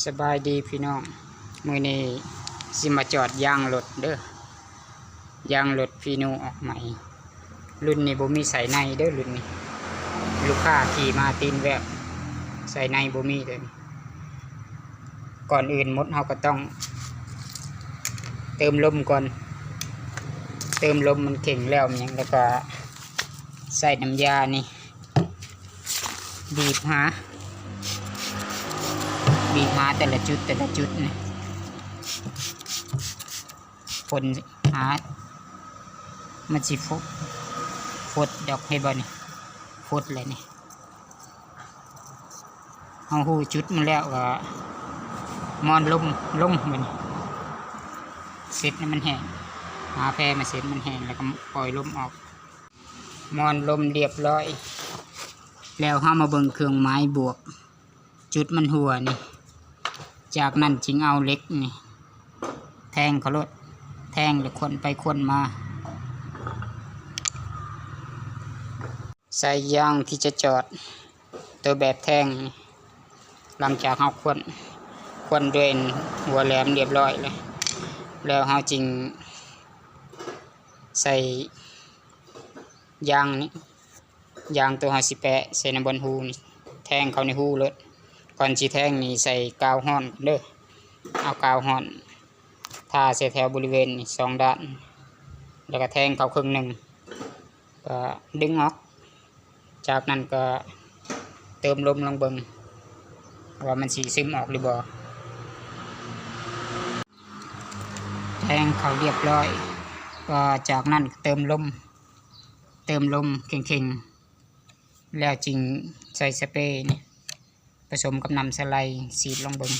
ສະບາຍດີພີ່ນ້ອງ, ມື້ນີ້ຊິມາຈອດຢາງລົດເດີ້, ຢາງລົດຟີນູອອກໃໝ່. ລຸ້ນນີ້ບໍ່ມີໃສ່ໃນເດີ້, ລຸ້ນນີ້ລູກຄ້າຂີ່ມາຕີນແວບ, ໃສ່ໃນບໍ່ມີເລີຍ. ກ່ອນອື່ນໝົດເຮົາກໍຕ້ອງເຕີມລົມກ່ອນ, ເຕີມລົມມັນເຄັ່ງແລ້ວມັນຫຍັງ, ແລ້ວກໍໃສ່ນ້ຳຢານີ້ ບີບຫາ ບີບຫາແຕ່ລະຈຸດ ແຕ່ລະຈຸດນີ້ ຄົນຫາ ມັນຊິຟົດ ຟົດດອກ ເຫັນບໍ່ນີ້ ຟົດແລ້ວນີ້. ເຮົາຮູ້ຈຸດມັນແລ້ວກໍມ້ອນລົມລົງ ບາດນີ້ເຊັດໃຫ້ມັນແຫ້ງ, ຫາແພມາເຊັດມັນແຫ້ງ ແລ້ວກໍປ່ອຍລົມອອກ. ມ້ອນລົມລຽບຮ້ອຍແລ້ວ, ເຮົາມາເບິ່ງເຄື່ອງໝາຍບວກ, ຈຸດມັນຮົ່ວນີ້, ຈາກນັ້ນຈຶ່ງເອົາເຫຼັກນີ້ແທງເຂົ້າໂລດ, ແທງແລ້ວຂວັນໄປຂວັນມາ. ໃສ່ຢາງທີ່ຈະຈອດ ໂຕແບບແທງນີ້, ຫຼັງຈາກເຮົາຂວັນ ຂວັນດ້ວຍຫົວແຫຼມລຽບຮ້ອຍແລ້ວ, ແລ້ວເຮົາຈຶ່ງໃສ່ຢາງນີ້, ຢາງໂຕເຮົາຊິແປະໃສ່ໃນບ່ອນຮູນີ້, ແທງເຂົ້າໃນຮູໂລດ. ກ່ອນຊິແທງນີ້ໃສ່ກາວຮ້ອນເດີ້, ເອົາກາວຮ້ອນທາໃສ່ແຖວບໍລິເວນນີ້ສອງດ້ານ, ແລ້ວກໍແທງເຂົ້າເຄິ່ງໜຶ່ງ ກໍດຶງອອກ. ຈາກນັ້ນກໍເຕີມລົມລອງເບິ່ງວ່າມັນຊິຊຶມອອກຫຼືບໍ່. ແທງເຂົ້າລຽບຮ້ອຍ, ກໍຈາກນັ້ນກໍເຕີມລົມ, ເຕີມລົມເຄັ່ງໆ ແລ້ວຈຶ່ງໃສ່ສະເປນີ້ ປະສົມກັບນ້ຳສະໄລສີດລອງເບິ່ງ.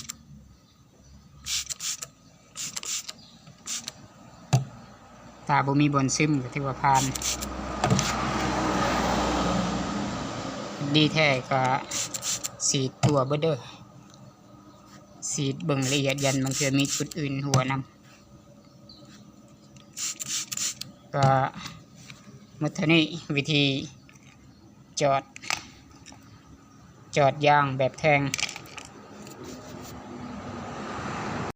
ຖ້າບໍ່ມີບ່ອນຊຶມກໍຖືວ່າຜ່ານ, ດີແທ້ກໍສີດທົ່ວເບິດເດີ້, ສີດເບິ່ງລະອຽດ ຢ້ານບາງເທື່ອມີຈຸດອື່ນຮົ່ວນຳ. ກໍໝົດເທົ່ານີ້ ວິທີຈອດ ຈອດຢາງແບບແທງ.